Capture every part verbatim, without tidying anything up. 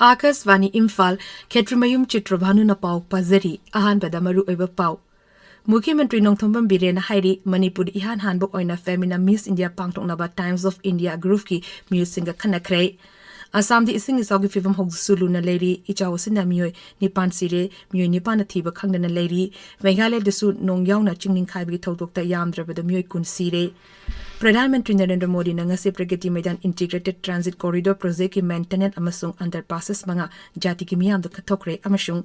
ꯑꯥꯀꯥꯁꯕꯥꯅꯤ ꯏꯝꯐꯥꯜ, ꯈꯦꯇ꯭ꯔꯤꯃꯌꯨꯝ ꯆꯤꯇ꯭ꯔꯚꯥꯅꯨꯅ ꯄꯥꯎ ꯄꯥꯖꯔꯤ꯫ ꯑꯍꯥꯟꯕꯗ ꯃꯔꯨꯑꯣꯏꯕ ꯄꯥꯎ꯫ ꯃꯨꯈ꯭ꯌ ꯃꯟꯇ꯭ꯔꯤ ꯅꯣꯡꯊꯣꯝꯕꯝ ꯕꯤꯔꯦꯟꯅ ꯍꯥꯏꯔꯤ, ꯃꯅꯤꯄꯨꯔꯗ ꯏꯍꯥꯟ ꯍꯥꯟꯕ ꯑꯣꯏꯅ Femina Miss India ꯄꯥꯡꯊꯣꯛꯅꯕ Times of India Groupꯀꯤ ꯃꯤꯑꯣꯏꯁꯤꯡꯒ ꯈꯟꯅꯈ꯭ꯔꯦ꯫ ꯑꯁꯥꯝꯗ ꯏꯁꯤꯡ ꯏꯆꯥꯎꯒꯤ ꯐꯤꯚꯝ ꯍꯧꯖꯤꯛꯁꯨ ꯂꯨꯅ ꯂꯩꯔꯤ꯫ ꯏꯆꯥꯎ ꯑꯁꯤꯅ ꯃꯤꯑꯣꯏ ꯅꯤꯄꯥꯟ ꯁꯤꯔꯦ, ꯃꯤꯑꯣꯏ ꯅꯤꯄꯥꯟꯅ ꯊꯤꯕ ꯈꯪꯗꯅ ꯂꯩꯔꯤ꯫ ꯃꯦꯘꯥꯂꯌꯗꯁꯨ ꯅꯣꯡ ꯌꯥꯎꯅ ꯆꯤꯡ ꯅꯤꯡꯈꯥꯏꯕꯒꯤ ꯊꯧꯗꯣꯛꯇ ꯌꯥꯝꯗ꯭ꯔꯕꯗ ꯃꯤꯑꯣꯏ ꯀꯨꯟ ꯁꯤꯔꯦ꯫ ꯄ꯭ꯔꯙꯥꯟ ꯃꯟꯇ꯭ꯔꯤ ꯅꯔꯦꯟꯗ꯭ꯔ ꯃꯣꯗꯤꯅ ꯉꯁꯤ ꯄ꯭ꯔꯒꯇꯤ ꯃꯩꯗꯥꯟ Integrated Transit Corridor Projectꯀꯤ main tunnel ꯑꯃꯁꯨꯡ underpasses ꯃꯉꯥ ꯖꯥꯇꯤꯒꯤ ꯃꯤꯌꯥꯝꯗ ꯀꯠꯊꯣꯛꯈ꯭ꯔꯦ ꯑꯃꯁꯨꯡ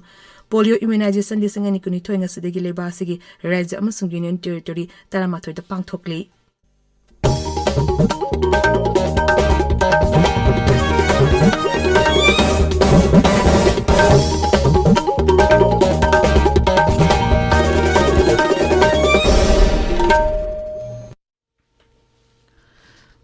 polio immunization ꯂꯤꯁꯤꯡ ꯑꯅꯤ ꯀꯨꯟꯅꯤꯊꯣꯏ ꯉꯁꯤꯗꯒꯤ ꯂꯩꯕꯥꯛ ꯑꯁꯤꯒꯤ ꯔꯥꯖ꯭ꯌ ꯑꯃꯁꯨꯡ Union Territory ꯇꯔꯥꯃꯥꯊꯣꯏꯗ ꯄꯥꯡꯊꯣꯛꯂꯤ꯫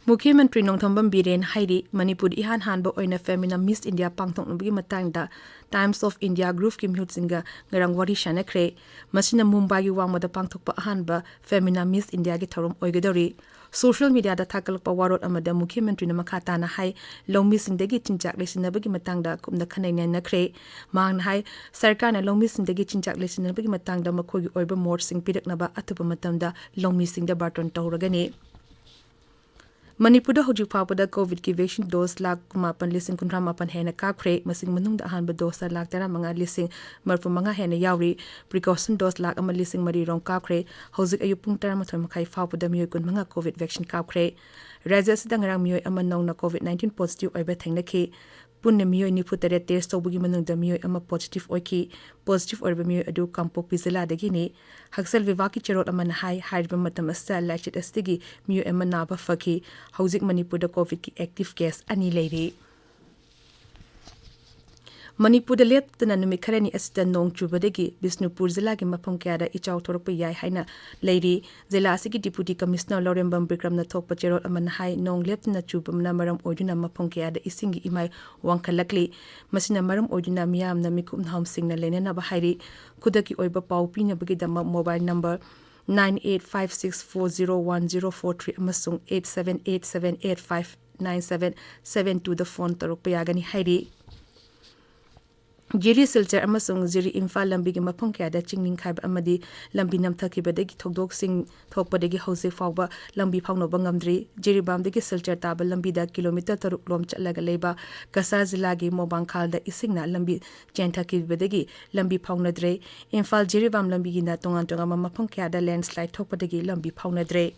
ꯃꯨꯈ꯭ꯌ ꯃꯟꯇ꯭ꯔꯤ ꯅꯣꯡꯊꯣꯝꯕꯝ ꯕꯤꯔꯦꯟ ꯍꯥꯏꯔꯤ, ꯃꯅꯤꯄꯨꯔꯗ ꯏꯍꯥꯟ ꯍꯥꯟꯕ ꯑꯣꯏꯅ Femina Miss India ꯄꯥꯡꯊꯣꯛꯅꯕꯒꯤ ꯃꯇꯥꯡꯗ Times of India Groupꯀꯤ ꯃꯤꯍꯨꯠꯁꯤꯡꯒ ꯉꯔꯥꯡ ꯋꯥꯔꯤ ꯁꯥꯟꯅꯈ꯭ꯔꯦ꯫ ꯃꯁꯤꯅ ꯃꯨꯝꯕꯥꯏꯒꯤ ꯋꯥꯡꯃꯗ ꯄꯥꯡꯊꯣꯛꯄ ꯑꯍꯥꯟꯕ Femina Miss Indiaꯒꯤ ꯊꯧꯔꯝ ꯑꯣꯏꯒꯗꯧꯔꯤ꯫ Social mediaꯗ ꯊꯥꯒꯠꯂꯛꯄ ꯋꯥꯔꯣꯜ ꯑꯃꯗ ꯃꯨꯈ꯭ꯌ ꯃꯟꯇ꯭ꯔꯤꯅ ꯃꯈꯥ ꯇꯥꯅ ꯍꯥꯏ, ꯂꯧꯃꯤꯁꯤꯡꯗꯒꯤ ꯆꯤꯟꯖꯥꯛ ꯂꯩꯁꯤꯟꯅꯕꯒꯤ ꯃꯇꯥꯡꯗ ꯀꯨꯞꯅ ꯈꯟꯅ ꯅꯩꯅꯈ꯭ꯔꯦ꯫ ꯃꯍꯥꯛꯅ ꯍꯥꯏ, ꯁꯔꯀꯥꯔꯅ ꯂꯧꯃꯤꯁꯤꯡꯗꯒꯤ ꯆꯤꯟꯖꯥꯛ ꯂꯩꯁꯤꯟꯅꯕꯒꯤ ꯃꯇꯥꯡꯗ ꯃꯈꯣꯏꯒꯤ ꯑꯣꯏꯕ ꯃꯣꯠꯁꯤꯡ ꯄꯤꯔꯛꯅꯕ ꯑꯊꯨꯕ ꯃꯇꯝꯗ ꯂꯧꯃꯤꯁꯤꯡꯗ ꯕꯥꯔꯇꯣꯟ ꯇꯧꯔꯒꯅꯤ꯫ ꯃꯅꯤꯄꯨꯔꯗ ꯍꯧꯖꯤꯛ ꯐꯥꯎꯕꯗ ꯀꯣꯚꯤꯗꯀꯤ vaccine dose ꯂꯥꯈ ꯀꯨꯟꯃꯥꯄꯟ ꯂꯤꯁꯤꯡ ꯀꯨꯟꯊ꯭ꯔꯥ ꯃꯥꯄꯟ ꯍꯦꯟꯅ ꯀꯥꯞꯈ꯭ꯔꯦ꯫ ꯃꯁꯤꯒꯤ ꯃꯅꯨꯡꯗ ꯑꯍꯥꯟꯕ doseꯇ ꯂꯥꯈ ꯇꯔꯥꯃꯉꯥ ꯂꯤꯁꯤꯡ ꯃꯔꯤꯐꯨ ꯃꯉꯥ ꯍꯦꯟꯅ ꯌꯥꯎꯔꯤ꯫ Precaution dose ꯂꯥꯈ ꯑꯃ ꯂꯤꯁꯤꯡ ꯃꯔꯤ ꯔꯣꯝ ꯀꯥꯞꯈ꯭ꯔꯦ꯫ ꯍꯧꯖꯤꯛ ꯑꯌꯨꯛ ꯄꯨꯡ ꯇꯔꯥꯃꯥꯊꯣꯏ ꯃꯈꯥꯏ ꯐꯥꯎꯕꯗ ꯃꯤꯑꯣꯏ ꯀꯨꯟꯃꯉꯥ COVID vaccine ꯀꯥꯞꯈ꯭ꯔꯦ꯫ ꯔꯥꯖ꯭ꯌ ꯑꯁꯤꯗ ꯉꯔꯥꯡ ꯃꯤꯑꯣꯏ ꯑꯃ ꯅꯧꯅ COVID nineteen positive ꯑꯣꯏꯕ ꯊꯦꯡꯅꯈꯤ꯫ ꯄꯨꯟꯅ ꯃꯤꯑꯣꯏ ꯅꯤꯐꯨ ꯇꯔꯦꯠ test ꯇꯧꯕꯒꯤ ꯃꯅꯨꯡꯗ ꯃꯤꯑꯣꯏ ꯑꯃ positive ꯑꯣꯏꯈꯤ꯫ Positive ꯑꯣꯏꯔꯤꯕ ꯃꯤꯑꯣꯏ ꯑꯗꯨ ꯀꯥꯡꯄꯣꯛꯄꯤ ꯖꯤꯂꯥꯗꯒꯤꯅꯤ꯫ ꯍꯛꯁꯦꯜ ꯋꯤꯚꯥꯒꯀꯤ ꯆꯦꯔꯣꯜ ꯑꯃꯅ ꯍꯥꯏ, ꯍꯥꯏꯔꯤꯕ ꯃꯇꯝ ꯑꯁꯤꯗ ꯂꯥꯏꯆꯠ ꯑꯁꯤꯗꯒꯤ ꯃꯤꯑꯣꯏ ꯑꯃ ꯅꯥꯕ ꯐꯈꯤ꯫ ꯍꯧꯖꯤꯛ ꯃꯅꯤꯄꯨꯔꯗ COVIDꯀꯤ active case ꯑꯅꯤ ꯂꯩꯔꯤ꯫ ꯃꯅꯤꯄꯨꯔꯗ ꯂꯦꯞꯇꯅ ꯅꯨꯃꯤꯠ ꯈꯔꯅꯤ ꯑꯁꯤꯗ ꯅꯣꯡ ꯆꯨꯕꯗꯒꯤ ꯕꯤꯁꯅꯨꯄꯨꯔ ꯖꯤꯂꯥꯒꯤ ꯃꯐꯝ ꯀꯌꯥꯗ ꯏꯆꯥꯎ ꯊꯣꯔꯛꯄ ꯌꯥꯏ ꯍꯥꯏꯅ ꯂꯩꯔꯤ꯫ ꯖꯤꯂꯥ ꯑꯁꯤꯒꯤ Deputy Commissioner ꯂꯧꯔꯦꯝꯕꯝ ꯕꯤꯀ꯭ꯔꯝꯅ ꯊꯣꯛꯄ ꯆꯦꯔꯣꯜ ꯑꯃꯅ ꯍꯥꯏ, ꯅꯣꯡ ꯂꯦꯞꯇꯅ ꯆꯨꯕꯅ ꯃꯔꯝ ꯑꯣꯏꯗꯨꯅ ꯃꯐꯝ ꯀꯌꯥꯗ ꯏꯁꯤꯡꯒꯤ ꯏꯃꯥꯏ ꯋꯥꯡꯈꯠꯂꯛꯂꯤ꯫ ꯃꯁꯤꯅ ꯃꯔꯝ ꯑꯣꯏꯗꯨꯅ ꯃꯤꯌꯥꯝꯅ ꯃꯤꯀꯨꯞ ꯅꯍꯥꯝꯁꯤꯡꯅ ꯂꯩꯅꯅꯕ ꯍꯥꯏꯔꯤ꯫ ꯈꯨꯗꯛꯀꯤ ꯑꯣꯏꯕ ꯄꯥꯎ ꯄꯤꯅꯕꯒꯤꯗꯃꯛ mobile number nine eight five six four zero one zero four three ꯑꯃꯁꯨꯡ eight seven eight seven eight five nine seven seven twoꯗ phone ꯇꯧꯔꯛꯄ ꯌꯥꯒꯅꯤ ꯍꯥꯏꯔꯤ꯫ ꯖꯤꯔꯤ ꯁꯤꯜꯆꯔ ꯑꯃꯁꯨꯡ ꯖꯤꯔꯤ ꯏꯝꯐꯥꯜ ꯂꯝꯕꯤꯒꯤ ꯃꯐꯝ ꯀꯌꯥꯗ ꯆꯤꯡ ꯅꯤꯡꯈꯥꯏꯕ ꯑꯃꯗꯤ ꯂꯝꯕꯤ ꯅꯝꯊꯈꯤꯕꯗꯒꯤ ꯊꯧꯗꯣꯛꯁꯤꯡ ꯊꯣꯛꯄꯗꯒꯤ ꯍꯧꯖꯤꯛ ꯐꯥꯎꯕ ꯂꯝꯕꯤ ꯐꯥꯎꯅꯕ ꯉꯝꯗ꯭ꯔꯤ꯫ ꯖꯤꯔꯤꯕꯥꯝꯗꯒꯤ ꯁꯤꯜꯆꯔ ꯇꯥꯕ ꯂꯝꯕꯤꯗ ꯀꯤꯂꯣꯃꯤꯇꯔ ꯇꯔꯨꯛ ꯂꯣꯝ ꯆꯠꯂꯒ ꯂꯩꯕ ꯀꯁꯥ ꯖꯤꯂꯥꯒꯤ ꯃꯣꯕꯥꯡꯈꯥꯜꯗ ꯏꯁꯤꯡꯅ ꯂꯝꯕꯤ ꯆꯦꯟꯊꯈꯤꯕꯗꯒꯤ ꯂꯝꯕꯤ ꯐꯥꯎꯅꯗ꯭ꯔꯦ꯫ ꯏꯝꯐꯥꯜ ꯖꯤꯔꯤꯕꯥꯝ ꯂꯝꯕꯤꯒꯤꯅ ꯇꯣꯉꯥꯟ ꯇꯣꯉꯥꯟꯕ ꯃꯐꯝ ꯀꯌꯥꯗ ꯂꯦꯟꯁꯂꯥꯏꯗ ꯊꯣꯛꯄꯗꯒꯤ ꯂꯝꯕꯤ ꯐꯥꯎꯅꯗ꯭ꯔꯦ꯫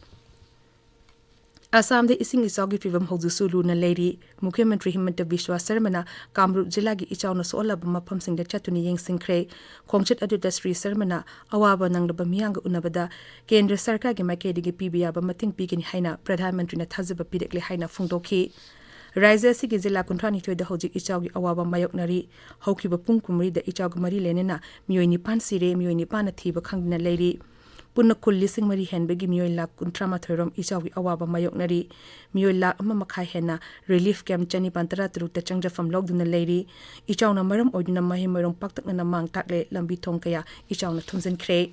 ꯑꯁꯥꯝꯗ ꯏꯁꯤꯡ ꯏꯆꯥꯎꯒꯤ ꯐꯤꯚꯝ ꯍꯧꯖꯤꯛꯁꯨ ꯂꯨꯅ ꯂꯩꯔꯤ꯫ ꯃꯨꯈ꯭ꯌ ꯃꯟꯇ꯭ꯔꯤ ꯍꯤꯃꯟꯇ ꯕꯤꯁ꯭ꯋꯥ ꯁꯔꯃꯅ ꯀꯥꯃꯔꯨꯞ ꯖꯤꯂꯥꯒꯤ ꯏꯆꯥꯎꯅ ꯁꯣꯛꯍꯜꯂꯕ ꯃꯐꯝꯁꯤꯡꯗ ꯆꯠꯇꯨꯅ ꯌꯦꯡꯁꯤꯟꯈ꯭ꯔꯦ꯫ ꯈꯣꯡꯆꯠ ꯑꯗꯨꯗ ꯁ꯭ꯔꯤ ꯁꯔꯃꯅ ꯑꯋꯥꯕ ꯅꯪꯂꯕ ꯃꯤꯌꯥꯝꯒ ꯎꯅꯕꯗ ꯀꯦꯟꯗ꯭ꯔ ꯁꯔꯀꯥꯔꯒꯤ ꯃꯥꯏꯀꯩꯗꯒꯤ ꯄꯤꯕ ꯌꯥꯕ ꯃꯇꯦꯡ ꯄꯤꯒꯅꯤ ꯍꯥꯏꯅ ꯄ꯭ꯔꯙꯥꯟ ꯃꯟꯇ꯭ꯔꯤꯅ ꯊꯥꯖꯕ ꯄꯤꯔꯛꯂꯦ ꯍꯥꯏꯅ ꯐꯣꯡꯗꯣꯛꯈꯤ꯫ ꯔꯥꯖ꯭ꯌ ꯑꯁꯤꯒꯤ ꯖꯤꯂꯥ ꯀꯨꯟꯊ꯭ꯔꯥ ꯅꯤꯊꯣꯏꯗ ꯍꯧꯖꯤꯛ ꯏꯆꯥꯎꯒꯤ ꯑꯋꯥꯕ ꯃꯥꯌꯣꯛꯅꯔꯤ꯫ ꯍꯧꯈꯤꯕ ꯄꯨꯡ ꯀꯨꯟꯃꯔꯤꯗ ꯏꯆꯥꯎꯒ ꯃꯔꯤ ꯂꯩꯅꯅ ꯃꯤꯑꯣꯏ ꯅꯤꯄꯥꯟ ꯁꯤꯔꯦ, ꯃꯤꯑꯣꯏ ꯅꯤꯄꯥꯟꯅ ꯊꯤꯕ ꯈꯪꯗꯅ ꯂꯩꯔꯤ꯫ ꯄꯨꯟꯅ ꯈꯨꯜ ꯂꯤꯁꯤꯡ ꯃꯔꯤ ꯍꯦꯟꯕꯒꯤ ꯃꯤꯑꯣꯏ ꯂꯥꯈ ꯀꯨꯟꯊ꯭ꯔꯥ ꯃꯥꯊꯣꯏ ꯔꯣꯝ ꯏꯆꯥꯎꯒꯤ ꯑꯋꯥꯕ ꯃꯥꯌꯣꯛꯅꯔꯤ꯫ ꯃꯤꯑꯣꯏ ꯂꯥꯈ ꯑꯃ ꯃꯈꯥꯏ ꯍꯦꯟꯅ ꯔꯤꯂꯤꯐ ꯀꯦꯝꯞ ꯆꯅꯤꯄꯥꯟ ꯇꯔꯥ ꯇꯔꯨꯛꯇ ꯆꯪꯖꯐꯝ ꯂꯧꯗꯨꯅ ꯂꯩꯔꯤ꯫ ꯏꯆꯥꯎꯅ ꯃꯔꯝ ꯑꯣꯏꯗꯨꯅ ꯃꯍꯩ ꯃꯔꯣꯡ ꯄꯥꯛꯇꯛꯅꯅ ꯃꯥꯡ ꯇꯥꯛꯂꯦ, ꯂꯝꯕꯤ ꯊꯣꯡ ꯀꯌꯥ ꯏꯆꯥꯎꯅ ꯊꯨꯝꯖꯤꯟꯈ꯭ꯔꯦ꯫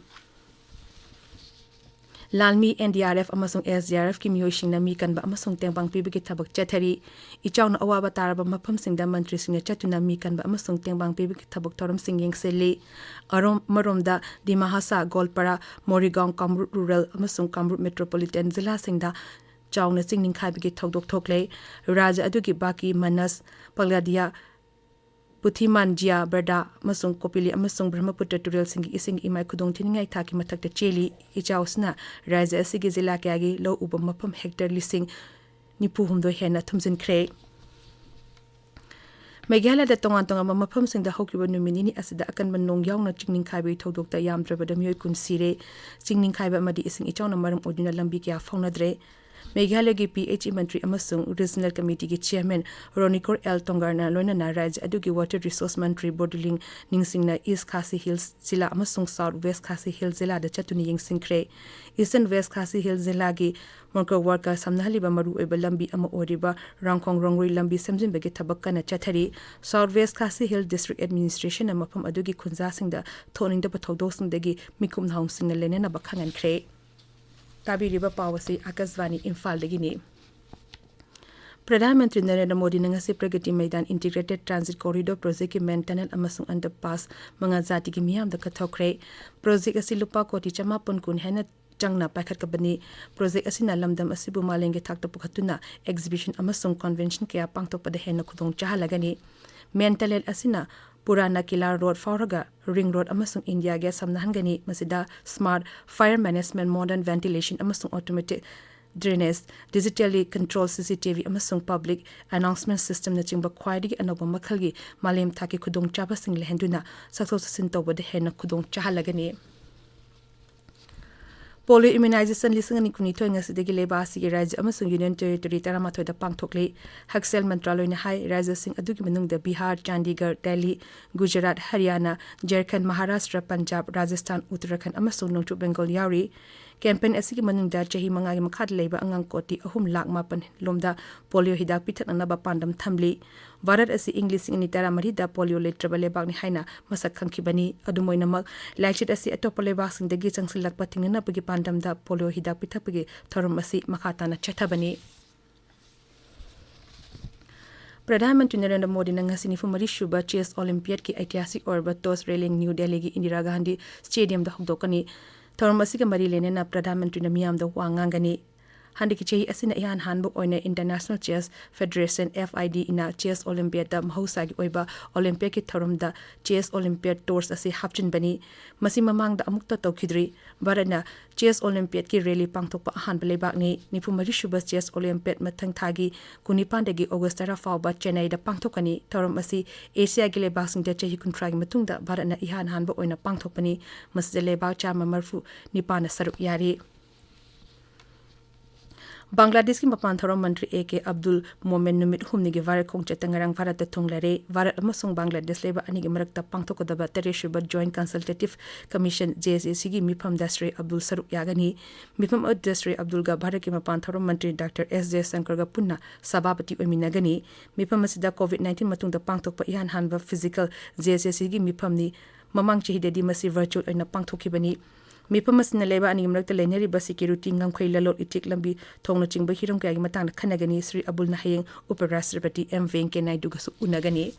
ꯂꯥꯟꯃꯤ ꯑꯦꯟ ꯗꯤ ꯑꯥꯔ ꯑꯦꯐ ꯑꯃꯁꯨꯡ ꯑꯦꯁ ꯗꯤ ꯑꯥꯔ ꯑꯦꯐꯀꯤ ꯃꯤꯑꯣꯏꯁꯤꯡꯅ ꯃꯤ ꯀꯟꯕ ꯑꯃꯁꯨꯡ ꯇꯦꯡꯕꯥꯡ ꯄꯤꯕꯒꯤ ꯊꯕꯛ ꯆꯠꯊꯔꯤ꯫ ꯏꯆꯥꯎꯅ ꯑꯋꯥꯕ ꯇꯥꯔꯕ ꯃꯐꯝꯁꯤꯡꯗ ꯃꯟꯇ꯭ꯔꯤꯁꯤꯡꯅ ꯆꯠꯇꯨꯅ ꯃꯤ ꯀꯟꯕ ꯑꯃꯁꯨꯡ ꯇꯦꯡꯕꯥꯡ ꯄꯤꯕꯒꯤ ꯊꯕꯛ ꯊꯧꯔꯝꯁꯤꯡ ꯌꯦꯡꯁꯤꯜꯂꯤ꯫ ꯑꯔꯣꯝ-, ꯑꯃꯔꯣꯝꯗ ꯗꯤꯃꯥ ꯍꯁꯥ, ꯒꯣꯜꯄꯥꯔꯥ, ꯃꯣꯔꯤꯒꯥꯎ, ꯀꯥꯃꯔꯨꯞ ꯔꯨꯔꯦꯜ ꯑꯃꯁꯨꯡ ꯀꯥꯃꯔꯨꯞ ꯃꯦꯇ꯭ꯔꯣꯄꯣꯂꯤꯇꯦꯟ ꯖꯤꯂꯥꯁꯤꯡꯗ ꯆꯥꯎꯅ ꯆꯤꯡ ꯅꯤꯡꯈꯥꯏꯕꯒꯤ ꯊꯧꯗꯣꯛ ꯊꯣꯛꯂꯦ꯫ ꯔꯥꯖ꯭ꯌ ꯑꯗꯨꯒꯤ ꯕꯥꯀꯤ, ꯃꯅꯁ, ꯄꯒꯂꯥꯗꯤꯌꯥ, ꯄꯨꯊꯤꯃꯥꯟꯖꯤꯌꯥ, ꯕꯔꯗꯥ ꯑꯃꯁꯨꯡ ꯀꯣꯄꯤꯂꯤ ꯑꯃꯁꯨꯡ ꯕ꯭ꯔꯍꯃꯄꯨꯇ꯭ꯔ ꯇꯨꯔꯦꯜꯁꯤꯡꯒꯤ ꯏꯁꯤꯡ ꯏꯃꯥꯏ ꯈꯨꯗꯣꯡ ꯊꯤꯅꯤꯡꯉꯥꯏ ꯊꯥꯛꯀꯤ ꯃꯊꯛꯇ ꯆꯦꯜꯂꯤ꯫ ꯏꯆꯥꯎ ꯑꯁꯤꯅ ꯔꯥꯖ꯭ꯌ ꯑꯁꯤꯒꯤ ꯖꯤꯂꯥ ꯀꯌꯥꯒꯤ ꯂꯧ ꯎꯕ ꯃꯐꯝ ꯍꯦꯛꯇꯔ ꯂꯤꯁꯤꯡ ꯅꯤꯐꯨ ꯍꯨꯝꯗꯣꯏ ꯍꯦꯟꯅ ꯊꯨꯝꯖꯤꯟꯈ꯭ꯔꯦ꯫ ꯃꯦꯘꯥꯂꯌꯗ ꯇꯣꯉꯥꯟ ꯇꯣꯉꯥꯟꯕ ꯃꯐꯝꯁꯤꯡꯗ ꯍꯧꯈꯤꯕ ꯅꯨꯃꯤꯠ ꯅꯤꯅꯤ ꯑꯁꯤꯗ ꯑꯀꯟꯕ ꯅꯣꯡ ꯌꯥꯎꯅ ꯆꯤꯡ ꯅꯤꯡꯈꯥꯏꯕꯒꯤ ꯊꯧꯗꯣꯛꯇ ꯌꯥꯝꯗ꯭ꯔꯕꯗ ꯃꯤꯑꯣꯏ ꯀꯨꯟ ꯁꯤꯔꯦ꯫ ꯆꯤꯡ ꯅꯤꯡꯈꯥꯏꯕ ꯑꯃꯗꯤ ꯏꯁꯤꯡ ꯏꯆꯥꯎꯅ ꯃꯔꯝ ꯑꯣꯏꯗꯨꯅ ꯂꯝꯕꯤ ꯀꯌꯥ ꯐꯥꯎꯅꯗ꯭ꯔꯦ꯫ ꯃꯦꯘꯥꯂꯌꯒꯤ ꯄꯤ ꯑꯩꯆ ꯏ ꯃꯟꯇ꯭ꯔꯤ ꯑꯃꯁꯨꯡ ꯔꯤꯖꯅꯦꯜ ꯀꯃꯤꯇꯤꯒꯤ ꯆꯤꯌꯔꯃꯦꯟ ꯔꯣꯅꯤꯀꯣꯔ ꯑꯦꯜ ꯇꯣꯡꯒꯔꯅ ꯂꯣꯏꯅꯅ ꯔꯥꯖ꯭ꯌ ꯑꯗꯨꯒꯤ ꯋꯥꯇꯔ ꯔꯤꯁꯣꯔꯁ ꯃꯟꯇ꯭ꯔꯤ ꯕꯣꯔꯗꯨꯂꯤꯡ ꯅꯤꯡꯁꯤꯡꯅ ꯏꯁ ꯈꯥꯁꯤ ꯍꯤꯜꯁ ꯖꯤꯂꯥ ꯑꯃꯁꯨꯡ ꯁꯥꯎꯠ ꯋꯦꯁ ꯈꯥꯁꯤ ꯍꯤꯜꯁ ꯖꯤꯂꯥꯗ ꯆꯠꯇꯨꯅ ꯌꯦꯡꯁꯤꯟꯈ꯭ꯔꯦ꯫ ꯏꯁꯇꯔꯟ ꯋꯦꯁ ꯈꯥꯁꯤ ꯍꯤꯜꯁ ꯖꯤꯂꯥꯒꯤ ꯃꯣꯔꯀꯋꯥꯔꯀ ꯁꯝꯅꯍꯜꯂꯤꯕ ꯃꯔꯨꯑꯣꯏꯕ ꯂꯝꯕꯤ ꯑꯃ ꯑꯣꯏꯔꯤꯕ ꯔꯥꯡꯈꯣꯡ ꯔꯣꯡꯔꯨꯏ ꯂꯝꯕꯤ ꯁꯦꯝꯖꯤꯟꯕꯒꯤ ꯊꯕꯛ ꯀꯟꯅ ꯆꯠꯊꯔꯤ꯫ ꯁꯥꯎꯠ ꯋꯦꯁ ꯈꯥꯁꯤ ꯍꯤꯜ ꯗꯤꯁꯇ꯭ꯔꯤꯛ ꯑꯦꯗꯃꯤꯅꯤꯁꯇ꯭ꯔꯦꯁꯟꯅ ꯃꯐꯝ ꯑꯗꯨꯒꯤ ꯈꯨꯟꯖꯥꯁꯤꯡꯗ ꯊꯣꯛꯅꯤꯡꯗꯕ ꯊꯧꯗꯣꯛꯁꯤꯡꯗꯒꯤ ꯃꯤꯈꯨꯝ ꯅꯥꯍꯨꯝꯁꯤꯡꯅ ꯂꯦꯟꯅꯅꯕ ꯈꯪꯍꯟꯈ꯭ꯔꯦ꯫ ꯇꯥꯕꯤꯔꯤꯕ ꯄꯥꯎ ꯑꯁꯤ ꯑꯥꯀꯥꯁꯕꯥꯅꯤ ꯏꯝꯐꯥꯜꯗꯒꯤꯅꯤ꯫ ꯄ꯭ꯔꯙꯥꯟ ꯃꯟꯇ꯭ꯔꯤ ꯅꯔꯦꯟꯗ꯭ꯔ ꯃꯣꯗꯤꯅ ꯉꯁꯤ ꯄ꯭ꯔꯒꯇꯤ ꯃꯩꯗꯥꯟ Integrated Transit Corridor Projectꯀꯤ main tunnel ꯑꯃꯁꯨꯡ underpass ꯃꯉꯥ ꯖꯥꯇꯤꯒꯤ ꯃꯤꯌꯥꯝꯗ ꯀꯠꯊꯣꯛꯈ꯭ꯔꯦ꯫ Project ꯑꯁꯤ ꯂꯨꯄꯥ ꯀꯣꯇꯤ ꯆꯃꯥꯄꯟ ꯀꯨꯟ ꯍꯦꯟꯅ ꯆꯪꯅ ꯄꯥꯏꯈꯠꯀꯕꯅꯤ꯫ Project ꯑꯁꯤꯅ ꯂꯝꯗꯝ ꯑꯁꯤꯕꯨ ꯃꯥꯂꯦꯝꯒꯤ ꯊꯥꯛꯇ ꯄꯨꯈꯠꯇꯨꯅ exhibition ꯑꯃꯁꯨꯡ convention ꯀꯌꯥ ꯄꯥꯡꯊꯣꯛꯄꯗ ꯍꯦꯟꯅ ꯈꯨꯗꯣꯡ ꯆꯥꯍꯜꯂꯒꯅꯤ꯫ Main tunnel ꯑꯁꯤꯅ ꯄꯨꯔꯥꯅꯥ ꯀꯤꯂꯥ ꯔꯣꯗ ꯐꯥꯎꯔꯒ ꯔꯤꯡ ꯔꯣꯗ ꯑꯃꯁꯨꯡ ꯏꯟꯗꯤꯌꯥ ꯒꯦꯠ ꯁꯝꯅꯍꯟꯒꯅꯤ꯫ ꯃꯁꯤꯗ smart fire management, modern ventilation ꯑꯃꯁꯨꯡ automatic drainage, digitally control CCTV ꯑꯃꯁꯨꯡ public announcement systemꯅꯆꯤꯡꯕ ꯈ꯭ꯋꯥꯏꯗꯒꯤ ꯑꯅꯧꯕ ꯃꯈꯜꯒꯤ ꯃꯥꯂꯦꯝ ꯊꯥꯛꯀꯤ ꯈꯨꯗꯣꯡꯆꯥꯕꯁꯤꯡ ꯂꯩꯍꯟꯗꯨꯅ ꯆꯠꯊꯣꯛ ꯆꯠꯁꯤꯟ ꯇꯧꯕꯗ ꯍꯦꯟꯅ ꯈꯨꯗꯣꯡ ꯆꯥꯍꯜꯂꯒꯅꯤ꯫ Polio immunization ꯂꯤꯁꯤꯡ ꯑꯅꯤ ꯀꯨꯟꯅꯤꯊꯣꯏ ꯉꯁꯤꯗꯒꯤ ꯂꯩꯕꯥꯛ ꯑꯁꯤꯒꯤ ꯔꯥꯖ꯭ꯌ ꯑꯃꯁꯨꯡ Union Territory ꯇꯔꯥꯃꯥꯊꯣꯏꯗ ꯄꯥꯡꯊꯣꯛꯂꯤ꯫ ꯍꯛꯁꯦꯜ ꯃꯟꯇ꯭ꯔꯥꯂꯣꯏꯅ ꯍꯥꯏ, ꯔꯥꯖ꯭ꯌꯁꯤꯡ ꯑꯗꯨꯒꯤ ꯃꯅꯨꯡꯗ ꯕꯤꯍꯥꯔ, ꯆꯥꯟꯗꯤꯒꯔ, ꯗꯦꯜꯂꯤ, ꯒꯨꯖꯔꯥꯠ, ꯍꯔꯤꯌꯥꯅꯥ, ꯖꯔꯈꯟ, ꯃꯍꯥꯔꯥꯁꯇ꯭ꯔ, ꯄꯟꯖꯥꯕ, ꯔꯥꯖꯁꯊꯥꯟ, ꯎꯠꯇꯔꯥꯈꯟ ꯑꯃꯁꯨꯡ ꯅꯣꯡꯆꯨꯞ ꯕꯦꯡꯒꯣꯜ ꯌꯥꯎꯔꯤ꯫ Campaign ꯑꯁꯤꯒꯤ ꯃꯅꯨꯡꯗ ꯆꯍꯤ ꯃꯉꯥꯒꯤ ꯃꯈꯥꯗ ꯂꯩꯕ ꯑꯉꯥꯡ ꯀꯣꯇꯤ ꯑꯍꯨꯝ ꯂꯥꯈ ꯃꯥꯄꯟ ꯂꯣꯝꯗ polio ꯍꯤꯗꯥꯛ ꯄꯤꯊꯛꯅꯅꯕ ꯄꯥꯟꯗꯝ ꯊꯝꯂꯤ꯫ ꯚꯥꯔꯠ ꯑꯁꯤ ꯏꯪ ꯂꯤꯁꯤꯡ ꯑꯅꯤ ꯇꯔꯥꯃꯔꯤꯗ polio ꯂꯩꯇ꯭ꯔꯕ ꯂꯩꯕꯥꯛꯅꯤ ꯍꯥꯏꯅ ꯃꯁꯛ ꯈꯪꯈꯤꯕꯅꯤ꯫ ꯑꯗꯨꯝ ꯑꯣꯏꯅꯃꯛ, ꯂꯥꯏꯆꯠ ꯑꯁꯤ ꯑꯇꯣꯞꯄ ꯂꯩꯕꯥꯛꯁꯤꯡꯗꯒꯤ ꯆꯪꯁꯤꯜꯂꯛꯄ ꯊꯤꯡꯅꯅꯕꯒꯤ ꯄꯥꯟꯗꯝꯗ polio ꯍꯤꯗꯥꯛ ꯄꯤꯊꯛꯄꯒꯤ ꯊꯧꯔꯝ ꯑꯁꯤ ꯃꯈꯥ ꯇꯥꯅ ꯆꯠꯊꯕꯅꯤ꯫ ꯄ꯭ꯔꯙꯥꯟ ꯃꯟꯇ꯭ꯔꯤ ꯅꯔꯦꯟꯗ꯭ꯔ ꯃꯣꯗꯤꯅ ꯉꯁꯤ ꯅꯤꯐꯨ ꯃꯔꯤ ꯁꯨꯕ Chess Olympiadꯀꯤ ꯑꯩꯇꯤꯍꯥꯁꯤꯛ ꯑꯣꯏꯔꯕ torch railing ꯅ꯭ꯌꯨ ꯗꯦꯜꯂꯤꯒꯤ ꯏꯟꯗꯤꯔꯥ ꯒꯥꯟꯙꯤ ꯁ꯭ꯇꯦꯗꯤꯌꯝꯗ ꯍꯧꯗꯣꯛꯀꯅꯤ꯫ ꯊꯧꯔꯝ ꯑꯁꯤꯒ ꯃꯔꯤ ꯂꯩꯅꯅ ꯄ꯭ꯔꯙꯥꯟ ꯃꯟꯇ꯭ꯔꯤꯅ ꯃꯤꯌꯥꯝꯗ ꯋꯥ ꯉꯥꯡꯒꯅꯤ꯫ ꯍꯟꯗꯛꯀꯤ ꯆꯍꯤ ꯑꯁꯤꯅ ꯏꯍꯥꯟ ꯍꯥꯟꯕ ꯑꯣꯏꯅ International Chess Federation, FIDEna Chess Olympiadꯇ ꯃꯍꯧꯁꯥꯒꯤ ꯑꯣꯏꯕ Olympiadꯀꯤ ꯊꯧꯔꯝꯗ Chess Olympiad torch ꯑꯁꯤ ꯍꯥꯞꯆꯤꯟꯕꯅꯤ꯫ ꯃꯁꯤ ꯃꯃꯥꯡꯗ ꯑꯃꯨꯛꯇ ꯇꯧꯈꯤꯗ꯭ꯔꯤ꯫ ꯚꯥꯔꯠꯅ Chess Olympiadꯀꯤ rally ꯄꯥꯡꯊꯣꯛꯄ ꯑꯍꯥꯟꯕ ꯂꯩꯕꯥꯛꯅꯤ꯫ ꯅꯤꯐꯨ ꯃꯔꯤ ꯁꯨꯕ Chess Olympiad ꯃꯊꯪ ꯊꯥꯒꯤ ꯀꯨꯟꯅꯤꯄꯥꯟꯗꯒꯤ August ꯇꯔꯥ ꯐꯥꯎꯕ ꯆꯦꯟꯅꯥꯏꯗ ꯄꯥꯡꯊꯣꯛꯀꯅꯤ꯫ ꯊꯧꯔꯝ ꯑꯁꯤ ꯑꯦꯁꯤꯌꯥꯒꯤ ꯂꯩꯕꯥꯛꯁꯤꯡꯗ ꯆꯍꯤ ꯀꯨꯟꯊ꯭ꯔꯥꯒꯤ ꯃꯇꯨꯡꯗ ꯚꯥꯔꯠꯅ ꯏꯍꯥꯟ ꯍꯥꯟꯕ ꯑꯣꯏꯅ ꯄꯥꯡꯊꯣꯛꯄꯅꯤ꯫ ꯃꯁꯤꯗ ꯂꯩꯕꯥꯛ ꯆꯥꯝꯃ ꯃꯔꯤꯐꯨ ꯅꯤꯄꯥꯟꯅ ꯁꯔꯨꯛ ꯌꯥꯔꯤ꯫ ꯕꯪꯒ꯭ꯂꯥꯗꯦꯁꯀꯤ ꯃꯄꯥꯟ ꯊꯧꯔꯝ ꯃꯟꯇ꯭ꯔꯤ A K Abdul Momen ꯅꯨꯃꯤꯠ ꯍꯨꯝꯅꯤꯒꯤ ꯚꯥꯔꯠ ꯈꯣꯡꯆꯠꯇ ꯉꯔꯥꯡ ꯚꯥꯔꯠꯇ ꯊꯨꯡꯂꯔꯦ꯫ ꯚꯥꯔꯠ ꯑꯃꯁꯨꯡ ꯕꯪꯒ꯭ꯂꯥꯗꯦꯁ ꯂꯩꯕꯥꯛ ꯑꯅꯤꯒꯤ ꯃꯔꯛꯇ ꯄꯥꯡꯊꯣꯛꯀꯗꯕ ꯇꯔꯦꯠ ꯁꯨꯕ Joint Consultative Commission, JCCꯒꯤ ꯃꯤꯐꯝꯗ Shri Abdul ꯁꯔꯨꯛ ꯌꯥꯒꯅꯤ꯫ ꯃꯤꯐꯝ ꯑꯗꯨꯗ ꯁ꯭ꯔꯤ ꯑꯕꯗꯨꯜꯒ ꯚꯥꯔꯠꯀꯤ ꯃꯄꯥꯟ ꯊꯧꯔꯝ ꯃꯟꯇ꯭ꯔꯤ Doctor S Jaishankarꯒ ꯄꯨꯟꯅ ꯁꯚꯥꯄꯇꯤ ꯑꯣꯏꯃꯤꯟꯅꯒꯅꯤ꯫ ꯃꯤꯐꯝ ꯑꯁꯤꯗ COVID nineteen ꯃꯇꯨꯡꯗ ꯄꯥꯡꯊꯣꯛꯄ ꯏꯍꯥꯟ ꯍꯥꯟꯕ physical JCCꯒꯤ ꯃꯤꯐꯝꯅꯤ꯫ ꯃꯃꯥꯡ ꯆꯍꯤꯗꯗꯤ ꯃꯁꯤ virtual ꯑꯣꯏꯅ ꯄꯥꯡꯊꯣꯛꯈꯤꯕꯅꯤ꯫ ꯃꯤꯐꯝ ꯑꯁꯤꯅ ꯂꯩꯕꯥꯛ ꯑꯅꯤꯒꯤ ꯃꯔꯛꯇ ꯂꯩꯅꯔꯤꯕ ꯁꯦꯀ꯭ꯌꯨꯔꯤꯇꯤ, ꯉꯝꯈꯩ, ꯂꯂꯣꯟ ꯏꯇꯤꯛ, ꯂꯝꯕꯤ ꯊꯣꯡꯅꯆꯤꯡꯕ ꯍꯤꯔꯝ ꯀꯌꯥꯒꯤ ꯃꯇꯥꯡꯗ ꯈꯟꯅꯒꯅꯤ꯫ ꯁ꯭ꯔꯤ ꯑꯕꯨꯜꯅ ꯍꯌꯦꯡ ꯎꯄ ꯔꯥꯁꯇ꯭ꯔꯄꯇꯤ ꯑꯦꯝ ꯚꯦꯡꯀꯌꯥ ꯅꯥꯏꯗꯨꯒꯁꯨ ꯎꯅꯒꯅꯤ꯫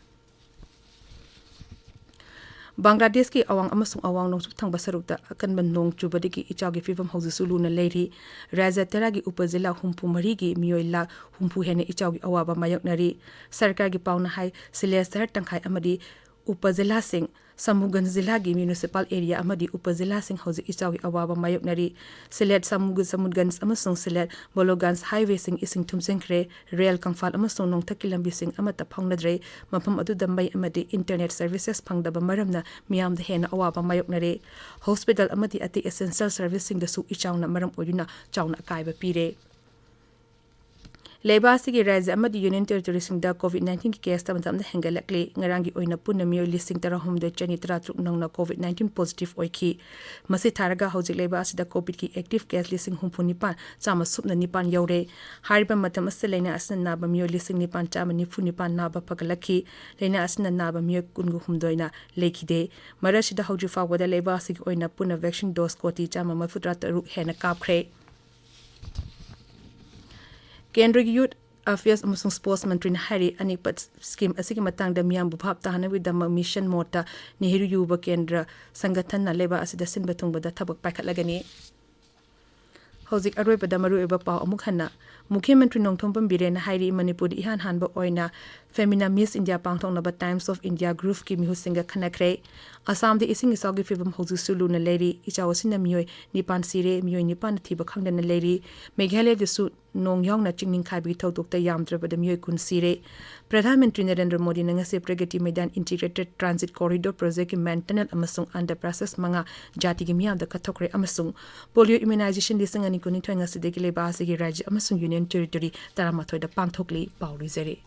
ꯕꯪꯒ꯭ꯂꯥꯗꯦꯁꯀꯤ ꯑꯋꯥꯡ ꯑꯃꯁꯨꯡ ꯑꯋꯥꯡ ꯅꯣꯡꯆꯨꯞ ꯊꯪꯕ ꯁꯔꯨꯛꯇ ꯑꯀꯟꯕ ꯅꯣꯡ ꯆꯨꯕꯗꯒꯤ ꯏꯆꯥꯎꯒꯤ ꯐꯤꯕꯝ ꯍꯧꯖꯤꯛꯁꯨ ꯂꯨꯅ ꯂꯩꯔꯤ꯫ ꯔꯥꯖ꯭ꯌ ꯇꯔꯥꯒꯤ ꯎꯄ ꯖꯤꯂꯥ ꯍꯨꯝꯐꯨ ꯃꯔꯤꯒꯤ ꯃꯤꯑꯣꯏ ꯂꯥꯈ ꯍꯨꯝꯐꯨ ꯍꯦꯟꯅ ꯏꯆꯥꯎꯒꯤ ꯑꯋꯥꯕ ꯃꯥꯌꯣꯛꯅꯔꯤ꯫ ꯁꯔꯀꯥꯔꯒꯤ ꯄꯥꯎꯅ ꯍꯥꯏ, ꯁꯤꯂꯦꯠ ꯁꯍꯔ ꯇꯪꯈꯥꯏ ꯑꯃꯗꯤ ꯎꯄ ꯖꯤꯂꯥꯁꯤꯡ, ꯁꯃꯨꯒꯟ ꯖꯤꯂꯥꯒꯤ ꯃ꯭ꯌꯨꯅꯤꯁꯤꯄꯥꯜ ꯑꯦꯔꯤꯌꯥ ꯑꯃꯗꯤ ꯎꯄ ꯖꯤꯂꯥꯁꯤꯡ ꯍꯧꯖꯤꯛ ꯏꯆꯥꯎꯒꯤ ꯑꯋꯥꯕ ꯃꯥꯌꯣꯛꯅꯔꯤ꯫ ꯁꯤꯂꯦꯠ ꯁꯃꯨꯒ-, ꯁꯃꯨꯒꯟꯖ ꯑꯃꯁꯨꯡ ꯁꯤꯂꯦꯠ ꯕꯣꯂꯣꯒꯟꯖ ꯍꯥꯏꯋꯦꯁꯤꯡ ꯏꯁꯤꯡ ꯊꯨꯝꯖꯤꯟꯈ꯭ꯔꯦ꯫ ꯔꯦꯜ, ꯀꯪꯐꯥꯜ ꯑꯃꯁꯨꯡ ꯅꯣꯡꯊꯛꯀꯤ ꯂꯝꯕꯤꯁꯤꯡ ꯑꯃꯠꯇ ꯐꯥꯎꯅꯗ꯭ꯔꯦ꯫ ꯃꯐꯝ ꯑꯗꯨꯗ ꯃꯩ ꯑꯃꯗꯤ ꯏꯟꯇꯔꯅꯦꯠ ꯁꯔꯚꯤꯁꯦꯁ ꯐꯪꯗꯕ ꯃꯔꯝꯅ ꯃꯤꯌꯥꯝꯗ ꯍꯦꯟꯅ ꯑꯋꯥꯕ ꯃꯥꯌꯣꯛꯅꯔꯦ꯫ ꯍꯣꯁꯄꯤꯇꯥꯜ ꯑꯃꯗꯤ ꯑꯇꯩ ꯑꯦꯁꯦꯟꯁꯤꯌꯦꯜ ꯁꯔꯚꯤꯁꯁꯤꯡꯗꯁꯨ ꯏꯆꯥꯎꯅ ꯃꯔꯝ ꯑꯣꯏꯗꯨꯅ ꯆꯥꯎꯅ ꯑꯀꯥꯏꯕ ꯄꯤꯔꯦ꯫ ꯂꯩꯕꯥꯛ ꯑꯁꯤꯒꯤ ꯔꯥꯖ꯭ꯌ ꯑꯃꯗꯤ ꯌꯨꯅꯤꯌꯟ ꯇꯦꯔꯤꯇꯣꯔꯤꯁꯤꯡꯗ ꯀꯣꯚꯤꯗ ꯅꯥꯏꯟꯇꯤꯟꯒꯤ ꯀꯦꯁ ꯇꯞꯅ ꯇꯞꯅ ꯍꯦꯟꯒꯠꯂꯛꯂꯤ꯫ ꯉꯔꯥꯡꯒꯤ ꯑꯣꯏꯅ ꯄꯨꯟꯅ ꯃꯤꯑꯣꯏ ꯂꯤꯁꯤꯡ ꯇꯔꯥꯍꯨꯝꯗꯣꯏ ꯆꯅꯤ ꯇꯔꯥꯇꯔꯨꯛ ꯅꯧꯅ ꯀꯣꯚꯤꯗ ꯅꯥꯏꯟꯇꯤꯟ ꯄꯣꯖꯤꯇꯤꯚ ꯑꯣꯏꯈꯤ꯫ ꯃꯁꯤ ꯊꯥꯔꯒ ꯍꯧꯖꯤꯛ ꯂꯩꯕꯥꯛ ꯑꯁꯤꯗ ꯀꯣꯚꯤꯗꯀꯤ ꯑꯦꯛꯇꯤꯚ ꯀꯦꯁ ꯂꯤꯁꯤꯡ ꯍꯨꯝꯐꯨ ꯅꯤꯄꯥꯟ ꯆꯥꯝꯃ ꯁꯨꯞꯅ ꯅꯤꯄꯥꯟ ꯌꯧꯔꯦ꯫ ꯍꯥꯏꯔꯤꯕ ꯃꯇꯝ ꯑꯁꯤꯗ ꯂꯥꯏꯅꯥ ꯑꯁꯤꯅ ꯅꯥꯕ ꯃꯤꯑꯣꯏ ꯂꯤꯁꯤꯡ ꯅꯤꯄꯥꯟ ꯆꯥꯝꯃ ꯅꯤꯐꯨ ꯅꯤꯄꯥꯟ ꯅꯥꯕ ꯐꯒꯠꯂꯛꯈꯤ꯫ ꯂꯥꯏꯅꯥ ꯑꯁꯤꯅ ꯅꯥꯕ ꯃꯤꯑꯣꯏ ꯀꯨꯟꯒ ꯍꯨꯝꯗꯣꯏꯅ ꯂꯩꯈꯤꯗꯦ꯫ ꯃꯔꯛꯁꯤꯗ ꯍꯧꯖꯤꯛ ꯐꯥꯎꯕꯗ ꯂꯩꯕꯥꯛ ꯑꯁꯤꯒꯤ ꯑꯣꯏꯅ ꯄꯨꯟꯅ ꯚꯦꯛꯁꯤꯟ ꯗꯣꯁ ꯀꯣꯇꯤ ꯆꯥꯝꯃ ꯃꯔꯤꯐꯨ ꯇꯔꯥ ꯇꯔꯨꯛ ꯍꯦꯟꯅ ꯀꯥꯞꯈ꯭ꯔꯦ꯫ ꯀꯦꯟꯗ꯭ꯔꯒꯤ ꯌꯨꯊ ꯑꯐꯤꯌꯔꯁ ꯑꯃꯁꯨꯡ ꯁ꯭ꯄꯣꯔꯠꯁ ꯃꯟꯇ꯭ꯔꯤꯅ ꯍꯥꯏꯔꯤ, ꯑꯅꯤꯛꯄ ꯁ꯭ꯀꯤꯝ ꯑꯁꯤꯒꯤ ꯃꯇꯥꯡꯗ ꯃꯤꯌꯥꯝꯕꯨ ꯚꯥꯞ ꯇꯥꯍꯟꯅꯕꯒꯤꯗꯃꯛ ꯃꯤꯁꯟ ꯃꯣꯗꯇ ꯅꯦꯍꯔꯨ ꯌꯨꯕ ꯀꯦꯟꯗ꯭ꯔ ꯁꯪꯒꯊꯟꯅ ꯂꯩꯕꯥꯛ ꯑꯁꯤꯗ ꯁꯤꯟꯕ ꯊꯨꯡꯕꯗ ꯊꯕꯛ ꯄꯥꯏꯈꯠꯂꯒꯅꯤ꯫ ꯍꯧꯖꯤꯛ ꯑꯔꯣꯏꯕꯗ ꯃꯔꯨꯑꯣꯏꯕ ꯄꯥꯎ ꯑꯃꯨꯛ ꯍꯟꯅ꯫ ꯃꯨꯈ꯭ꯌ ꯃꯟꯇ꯭ꯔꯤ ꯅꯣꯡꯊꯣꯝꯕꯝ ꯕꯤꯔꯦꯟꯅ ꯍꯥꯏꯔꯤ, ꯃꯅꯤꯄꯨꯔꯗ ꯏꯍꯥꯟ ꯍꯥꯟꯕ ꯑꯣꯏꯅ ꯐꯦꯃꯤꯅꯥ ꯃꯤꯁ ꯏꯟꯗꯤꯌꯥ ꯄꯥꯡꯊꯣꯛꯅꯕ ꯇꯥꯏꯝꯁ ꯑꯣꯐ ꯏꯟꯗꯤꯌꯥ ꯒ꯭ꯔꯨꯞꯀꯤ ꯃꯤꯍꯨꯠꯁꯤꯡꯒ ꯈꯟꯅꯈ꯭ꯔꯦ꯫ ꯑꯁꯥꯝꯗ ꯏꯁꯤꯡ ꯏꯆꯥꯎꯒꯤ ꯐꯤꯕꯝ ꯍꯧꯖꯤꯛꯁꯨ ꯂꯨꯅ ꯂꯩꯔꯤ꯫ ꯏꯆꯥꯎ ꯑꯁꯤꯅ ꯃꯤꯑꯣꯏ ꯅꯤꯄꯥꯟ ꯁꯤꯔꯦ, ꯃꯤꯑꯣꯏ ꯅꯤꯄꯥꯟꯅ ꯊꯤꯕ ꯈꯪꯗꯅ ꯂꯩꯔꯤ꯫ ꯃꯦꯘꯥꯂꯌꯗꯁꯨ ꯅꯣꯡ ꯌꯥꯎꯅ ꯆꯤꯡ ꯅꯤꯡꯈꯥꯏꯕꯒꯤ ꯊꯧꯗꯣꯛꯇ ꯌꯥꯝꯗ꯭ꯔꯕꯗ ꯃꯤꯑꯣꯏ ꯀꯨꯟ ꯁꯤꯔꯦ꯫ ꯄ꯭ꯔꯙꯥꯟ ꯃꯟꯇ꯭ꯔꯤ ꯅꯔꯦꯟꯗ꯭ꯔ ꯃꯣꯗꯤꯅ ꯉꯁꯤ ꯄ꯭ꯔꯒꯇꯤ ꯃꯩꯗꯥꯟ ꯏꯟꯇꯤꯒ꯭ꯔꯦꯇꯦꯗ ꯇ꯭ꯔꯥꯟꯖꯤꯠ ꯀꯣꯔꯤꯗꯣꯔ ꯄ꯭ꯔꯣꯖꯦꯛꯀꯤ ꯃꯦꯟ ꯇꯅꯦꯜ ꯑꯃꯁꯨꯡ ꯑꯟꯗꯔ ꯄꯥꯁꯦꯁ ꯃꯉꯥ ꯖꯥꯇꯤꯒꯤ ꯃꯤꯌꯥꯝꯗ ꯀꯠꯊꯣꯛꯈ꯭ꯔꯦ ꯑꯃꯁꯨꯡ ꯄꯣꯂꯤꯑꯣ ꯏꯝꯌꯨꯅꯥꯏꯖꯦꯁꯟ ꯂꯤꯁꯤꯡ ꯑꯅꯤ ꯀꯨꯟꯅꯤꯊꯣꯏ ꯉꯁꯤꯗꯒꯤ ꯂꯩꯕꯥꯛ ꯑꯁꯤꯒꯤ ꯔꯥꯖ꯭ꯌ ꯑꯃꯁꯨꯡ ꯌꯨꯅꯤꯌꯟ ꯇꯦꯔꯤꯇꯣꯔꯤ ꯇꯔꯥꯃꯥꯊꯣꯏꯗ ꯄꯥꯡꯊꯣꯛꯂꯤ꯫ ꯄꯥꯎ ꯂꯣꯏꯖꯔꯦ꯫